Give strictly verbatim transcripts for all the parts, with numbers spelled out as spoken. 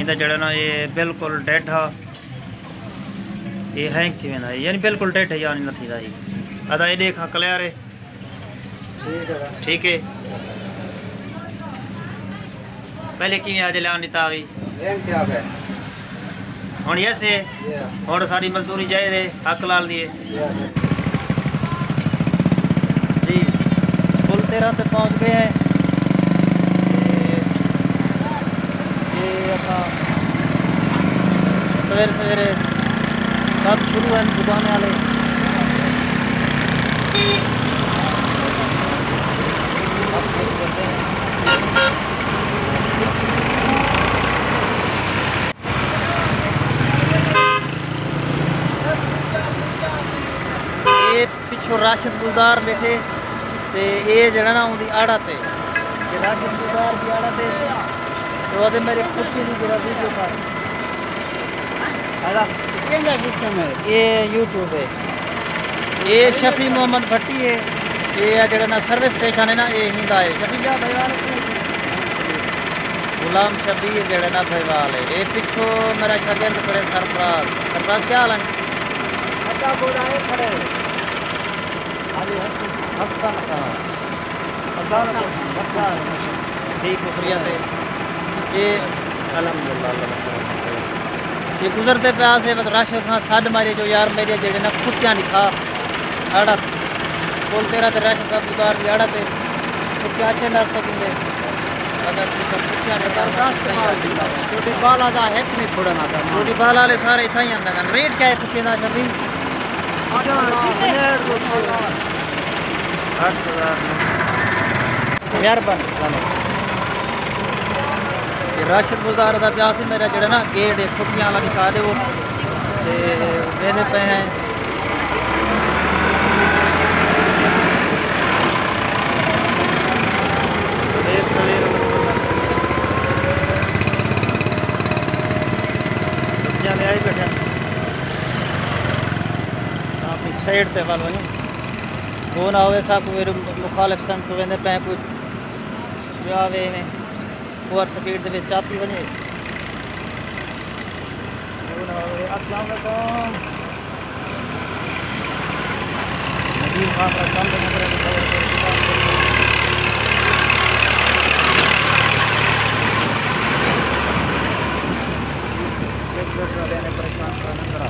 تے جیڑھا نا، اے بالکل ڈیڈ ہا، اے ہینگ تھی ویندا ہے، یعنی بالکل ڈیڈ ہے، یعنی نہ تھیندا ہے۔ ادا اے ݙیکھ ہا، کلیئر ہے۔ ٹھیک ہے۔ ٹھیک ہے۔ پہلے کیویں آ جے لان ݙتا وی؟ ہینگ تھی آ ڳئے۔ ہݨ یس ہے۔ جی ہاں۔ ہݨ ساری مزدوری جائز ہے، حق لال دی ہے۔ جی ہاں۔ جی، پل تیرہ تے پہنچ ڳئے ہیں۔ تے یہ اپنا سویرے سویرے کم شروع ہیں دکان والے۔ یہ پچھو راشد گلدار بیٹھے، تے اے جیڑھا نا اوندی آڑت ہے۔ تے راشد گلدار دی آڑت ہے۔ تے او تے میرے کتے دی جیڑھا ویڈیو کر۔ ادا کیندا سسٹم ہے؟ اے یوٹیوب ہے۔ اے شفیع محمد بھٹی ہے۔ اے آ جیڑھا نا سروس اسٹیشن ہے نا، اے ہیندا ہے۔ شفیع بھائی والے کیوں؟ غلام شبیر جیڑھا نا بھائی وال ہے۔ اے پچھو میرا شاگرد کھڑے سرفراز۔ سرفراز کیا حال ہے؟ ادا گوڑا ہے کھڑے۔ ٹھیک، شکریہ تے۔ اے الحمدللہ، اللہ کا شکر ہے۔ اے گزرتے پیا سے، بس راشد خان سڈ مارے جو یار میرے جیڑھے نا کھٹیاں نکھا آڑت۔ پل تیرہ تے راشد صاحب گزار دی آڑت ہے۔ کھٹیاں اچھے نرخ تے گھندے۔ اگر کھٹیاں نکھا زبردست مال۔ ٹوڈی بالا دا ہک نہیں چھوڑنا کرنا۔ ٹوڈی بالا والے سارے اتھاں ہی آندا کن۔ ریٹ کیا ہے کھٹیاں دا شبی؟ اٹھ ہزار۔ مہربانی۔ یہ راشد گلدار دا پیا سی میرا جیڑھا نا گیٹ ہے، کھٹیاں والا نکال دے وہ۔ تے ویندے پئے ہیں۔ سویر سویر سبزیاں لے آئی بیٹھے ہیں۔ اپݨی سائیڈ تے ول ونڄو۔ ہو نہ ہووے سا کوئی مخالف سمت توں ویندے پئے، کوئی ٻیا وے ایویں اوور سپیڈ دے وچ چاتی ونڄے۔ ہو نہ ہووے۔ السلام علیکم۔ ندیم خان دا کم دے نمبر ہے۔ ایک منٹ میں لینے پریشان کرنا ذرا۔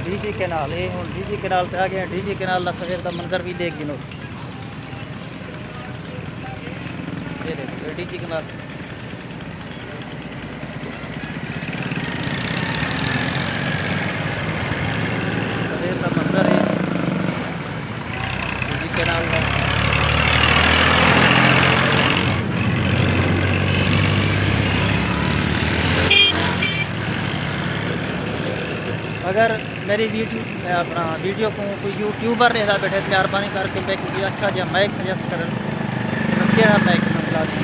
ڈی جی کینال، اے ہݨ ڈی جی کینال تے آ ڳئے ہیں۔ ڈی جی کینال دا سویر دا منظر وی ݙیکھ گھنو۔ اے ݙیکھو، اے ڈی جی کینال۔ سویر دا منظر ہے ڈی جی کینال دا۔ اگر میری ویڈیو، اپݨا ویڈیو کوں کوئی یوٹیوبر ݙیہدا بیٹھے، مہربانی کر کے میکوں کوئی اچھا جیہا مائیک سجیسٹ کرن، کیڑھا مائیک منگلا دی؟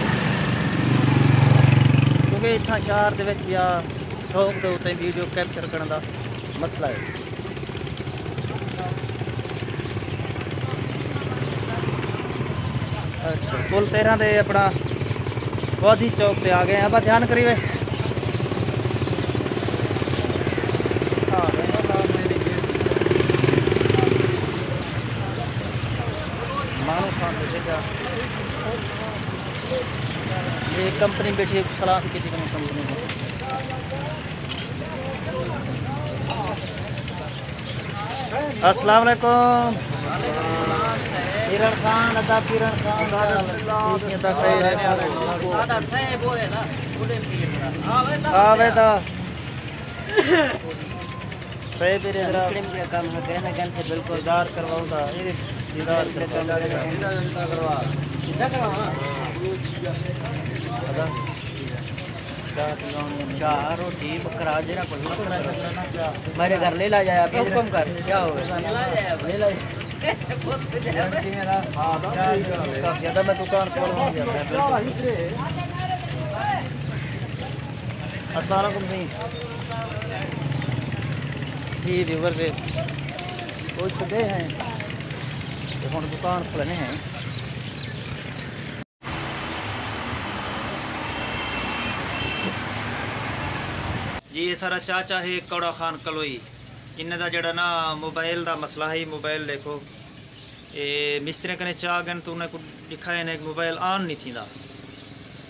کیونکہ اتھاں شہر دے وچ یا شوق دے اتے ویڈیو کیپچر کرݨ دا مسئلہ ہے۔ اچھا، پل تیرہ دے اپݨا گودھی چوک تے آ ڳئے ہیں۔ ابا دھیان کری وے۔ مانو خان دے جگہ۔ یہ کمپنی بیٹھی ہے، سلام کی کمپنی ہے۔ السلام علیکم۔ کرن خان، ادا کرن خان، ٹھیک ہے، ادا خیر ہے۔ آوے دا۔ صحیح میرے ذرا۔ دیدار کرواؤں دا، اے دیدار کرواؤں دا۔ ادا۔ چاہ روٹی بکرا جیڑھا کچھ بکرا۔ میرے گھر لے لا جایا، پہ حکم کر، کیا ہوئے؟ لے لا جایا۔ ہاں، بس ٹھیک ہے۔ میں دکان کھول دوں گا۔ السلام علیکم جی۔ جی، ویورز، کچھ تو گئے ہیں، تو ہن دکان کھلنے ہیں۔ جی، اے سارا چاچا ہے کوڑا خان کلوئی۔ انہیں دا جڑا نا موبائل دا مسئلہ ہے، موبائل ݙیکھو، اے مستری کنے چا ڳن تو انہیں کو ݙکھائے نے موبائل آن نہیں تھیندا۔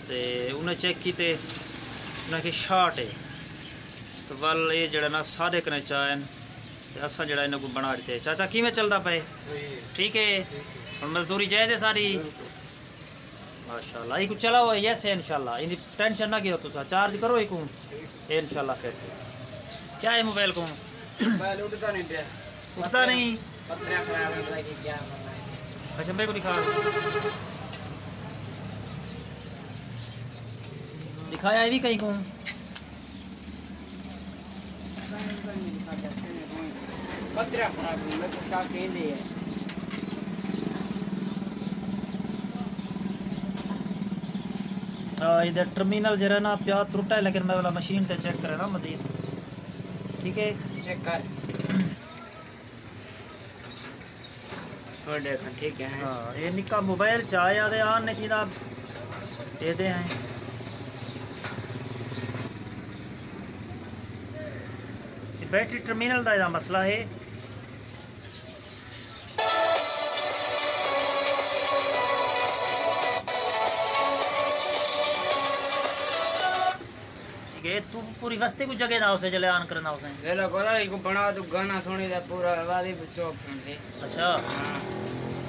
تے انہیں چیک کیتے، انہیں کہ شارٹ ہے۔ تو ول اے جڑا نا ساݙے کنے چا ہن، تے اساں جڑا انہیں کو بݨا ݙتے۔ چاچا کیویں چلدا پئے؟ صحیح ہے۔ ٹھیک ہے؟ ٹھیک ہے۔ ہݨ مزدوری جائز ہے ساری؟ بالکل۔ ماشاءاللہ، ایکوں چلاؤ، یس ہے انشاءاللہ۔ ایندی ٹینشن نہ گھنو تساں، چارج کرو ایکوں، اے انشاءاللہ پھر۔ کیا ہے موبائل کوں؟ موبائل اٹھدا نہیں پیا۔ اٹھدا نہیں؟ پتھرا خراب ہے، پتہ نہیں کیا معاملہ ہے۔ اچھا، میرے کو دکھا۔ دکھایا ہے بھی کہیں کو؟ ہاں، ادھر ٹرمینل جڑا نا پیا ترٹا ہے، لیکن میں والا مشین تے چیک کرے نا مزید۔ ٹھیک ہے، چیک کر۔ چھوڑ دے، ٹھیک ہے۔ ہاں، یہ نکا موبائل چایا دے آن نہیں تھیدا۔ دے دے ہیں۔ یہ بیٹری ٹرمینل دا، دا مسئلہ ہے۔ ٹھیک ہے، تو پوری وستی کو جگہ نہ اسے جلے آن کرنا اسے۔ ویلا کولا ایک بنا تو گانا سنی دا پورا آبادی چوک سن سی۔ اچھا۔ ہاں۔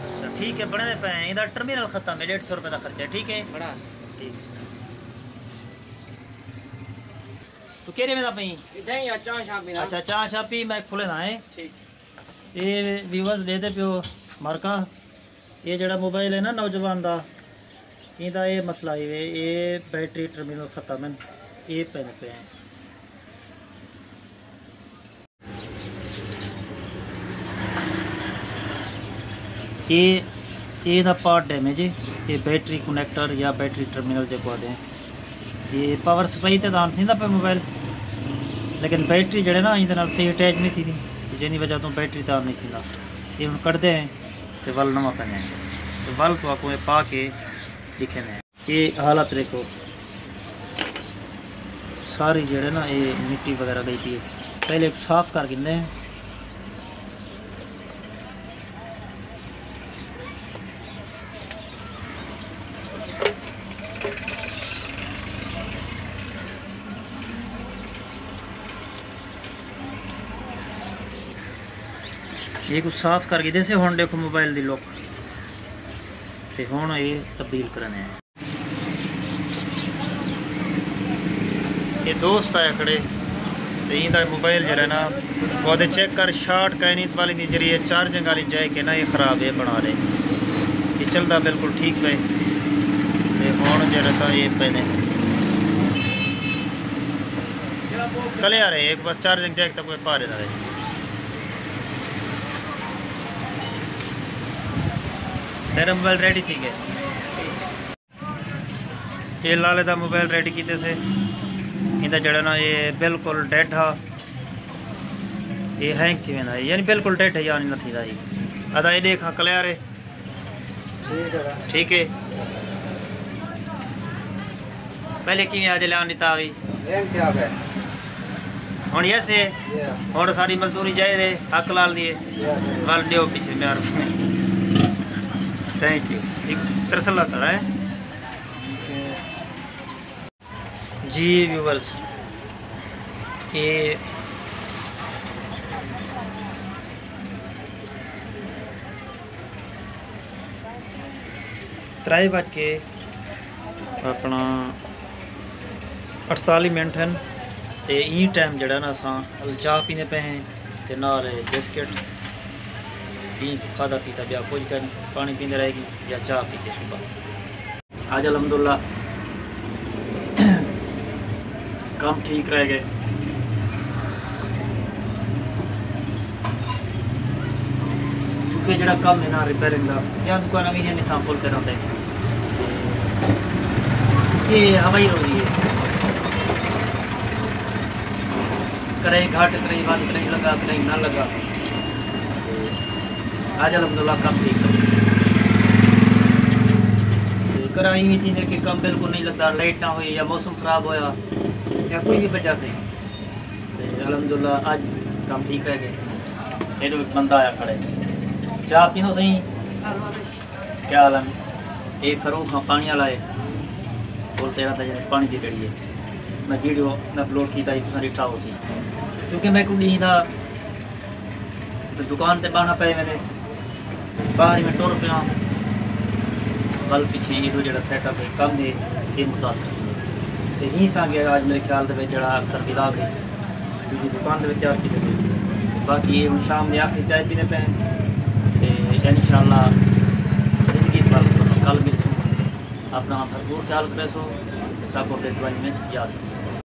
اچھا، ٹھیک ہے، بنے دے پے ہیں۔ ایندا ٹرمینل ختم ہے، ݙیڈھ سو روپے دا خرچہ ہے، ٹھیک ہے؟ بڑا۔ ٹھیک۔ تو کیڑے میں دا پئی؟ ادھر ہی آ، چاہ شاہ پینا۔ اچھا، چاہ شاہ پی، میں کھلے نہ ہے۔ ٹھیک۔ اے ویورز ݙیہدے پیو مارکا، اے جیڑھا موبائل ہے نا نوجوان دا، ایندا اے مسئلہ ہی وے، اے بیٹری ٹرمینل ختم ہن، اے پین پے ہیں۔ اے، اے دا پارٹ ڈیمیج ہے، اے بیٹری کنیکٹر یا بیٹری ٹرمینل جیکو آہدے ہیں۔ یہ پاور سپلائی تے دان تھیندا پے موبائل، لیکن بیٹری جڑے نا ایندے نال صحیح اٹیچ نہیں تھیندی، جیندی وجہ تو بیٹری دان نہیں تھیندا۔ یہ ہن کڈھدے ہیں تے ول نواں پہنے ہیں، تے ول تو آکو یہ پا کے لکھے ہیں۔ یہ حالت دیکھو، ساری جڑے نا یہ مٹی وغیرہ گئی پی ہے، پہلے صاف کر گھندے ہیں۔ یہ کو صاف کر کے دے سے، ہن دیکھو موبائل دی لک، تے ہن یہ تبدیل کرنے ہیں۔ یہ دوست آیا کھڑے، تے ایندا موبائل جڑا نا، وہ آہدے چیک کر، شارٹ کائنی، تے والی دی جڑی ہے چارجنگ والی جیک ہے نا، یہ خراب ہے، بنا لے۔ یہ چلدا بالکل ٹھیک پے۔ تے ہن جڑا تاں یہ پے نے۔ کلے آ رہے، ایک بس چارجنگ جیک تک کوئی پارے نہ رہے۔ تیرا موبائل ریڈی تھی گئے۔ یہ لالے دا موبائل ریڈی کیتے سے، ایندا جڑا نا یہ بالکل ڈیڈ ہا، یہ ہینگ تھی ویندا ہے، یعنی بالکل ڈیڈ ہے، یعنی نہ تھیندا ہے۔ ادا یہ ݙیکھ ہاں کلیئر ہے۔ ٹھیک ہے۔ ٹھیک ہے۔ پہلے کیویں آ جلے آن ݙتا ہوئی؟ ہینگ تھیا پے۔ ہݨ یس ہے؟ جی ہاں۔ ہݨ ساری مزدوری جائز ہے، حق لال دی ہے۔ جی ہاں۔ ول ݙیو پچھے میار۔ تھینک یو۔ ایک ترسلا کرا ہے۔ جی ویورز، اے ترائے وج کے اپنا اٹھتالی منٹ ہن، تے ایں ٹائم جڑا نا اساں چاہ پیندے پئے ہیں، تے نال بسکٹ، ایں کوں کھادا پیتا، ٻیا کجھ کائنی، پاݨی پیندے رہ ڳئے یا چاہ پیتے صبح۔ اڄ الحمدللہ کم ٹھیک رہ ڳئے، کیونکہ جڑا کم ہے نا ریپیئرنگ دا، یا دکاناں وی ہیں نتھاں پل تے رہندے، یہ ہوائی روزی ہے، کریں گھٹ، کریں ودھ، کریں لڳا، کریں نہ لڳا۔ اڄ الحمدللہ کم ٹھیک ہے۔ تے کراہیں وی تھیندے کہ کم بالکل نہیں لڳدا، لائٹ نہ ہوئی یا موسم خراب ہویا یا کوئی بھی وجہ تھئی، الحمدللہ اڄ کم ٹھیک رہ ڳئے۔ ایݙو ہک بندہ آیا کھڑے، چاہ پیندو سئیں؟ کیا حال ہے؟ اے فاروق خان پاݨی والا ہے، کول تیرا تھا جنے پاݨی دی کڑی ہے۔ میں ویڈیو اپلوڈ کیتا ہی، تساں ݙٹھا ہوسی۔ چونکہ میں کوں ݙینہہ دا تے دکان تے ٻاہنا پئے ویندے، ٻاہر ہی میں ٹر پیا، ول پچھے ایݙو جیڑھا سیٹ اپ ہے، کم ہے، اے متاثر تھی ہے۔ تے ہی سانگے اڄ میرے خیال دے وچ جیڑھا اکثر ولاگ ہے، کیونکہ دکان دے وچ تیار کیتے تھے۔ باقی اے ہن شام دے آخری چائے پیندے پئے ہیں۔ تے انشاءاللہ زندگی بھر کل ملسوں۔ اپݨا بھرپور خیال کریسو، تے ساکوں اپݨی دعائیں وچ یاد رکھیسو۔